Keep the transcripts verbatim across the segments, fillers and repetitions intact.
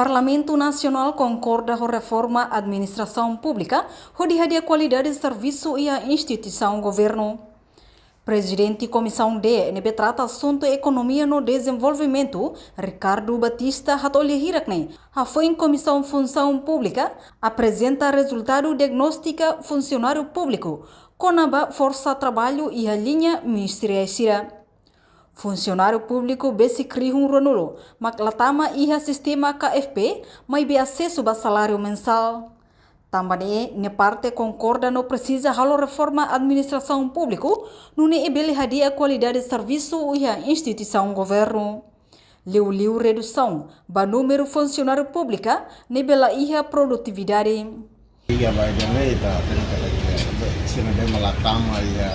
Parlamentu Nasionál konkorda ho reforma administrasaun públika hodi hadi'a kualidade servisu iha instituisaun governu. Prezidente Komisaun D ne'ebé trata asuntu ekonomia no dezenvolvimentu, Ricardo Batista, hato'o lia hirak-ne'e hafoin Komisaun Funsaun Públika aprezenta rezultadu diagnóstika funsionáriu públiku kona-ba forsa traballu iha liña ministeriál sira. Funsionáriu públiku besik rihun ruanulu mak la tama iha sistema K F P, maibé asesu ba saláriu mensál. Tanba ne'e, nia parte konkorda no presiza halo reforma administrasaun públiku, nune'e bele hadi'a kualidade servisu iha instituisaun governu. Liuliu redusaun ba númeru funsionáriu públika ne'ebé la iha produtividade. Iha ba ida-ne'e ita hatene katak sira ne'ebé mak la tama iha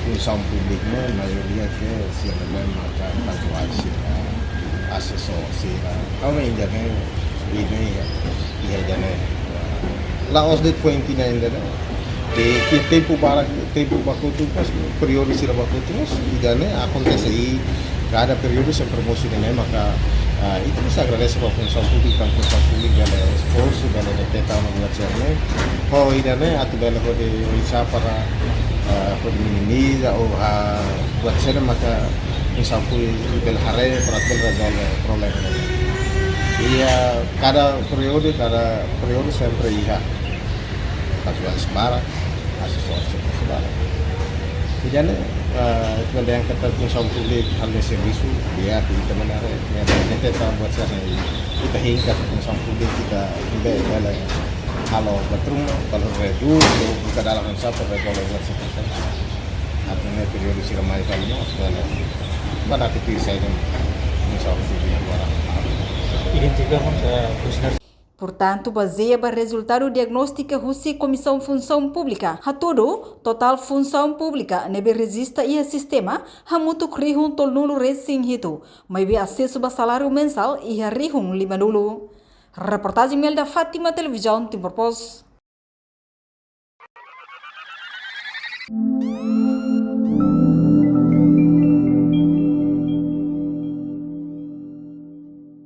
funsaun públika ne'e, maioria ke sira ne'ebé maka kasuál sira, asesór sira. Ha'u hanoin ida-ne'e, ida-ne'e, iha ida-ne'e. La'ós de'it foin tinan ida-ne'e. Iha tempu barak, tempu baku tu pas, períodu sira baku tu, mas ida-ne'e akontese i kada períodu sempre mosu ida-ne'e, maka, ah, ita mós agradese ba Funsaun Públika, tanba Funsaun Públika bele esforsu, bele deteta ona buat sira-ne'e. Ho ida-ne'e atu bele hodi oinsá para, ah, hodi minimiza ou, ah, buat sira-ne'e maka Funsaun Públika bele haree para bele rezolve problema ne'e. Iha kada períodu, kada períodu sempre iha kasuál barak, asesór sira barak. Ida-ne'e, eh, ita dehan katak Funsaun Públika halo servisu di'ak, ita manare, ya, ita buat sira-ne'e, ita hein katak Funsaun Públika ita bele, bele halo buat ruma, halo redús, ou buka dalan oinsá para rezolve buat sira-ne'e. Atu nune'e períodu sira mai fali mós bele, bele atu tuir saida Funsaun Públika agora. Identifika mós, eh, funsionáriu. Portantu, bazeia ba rezultadu diagnóstika husi Komisaun Funsaun Públika, hatudu totál funsaun públika ne'ebé rejista iha sistema hamutuk rihun tolunulu-resin-hitu, maibé asesu ba saláriu mensál iha rihun limanulu. Reportajen Melda Fátima, Televizaun Timor Post.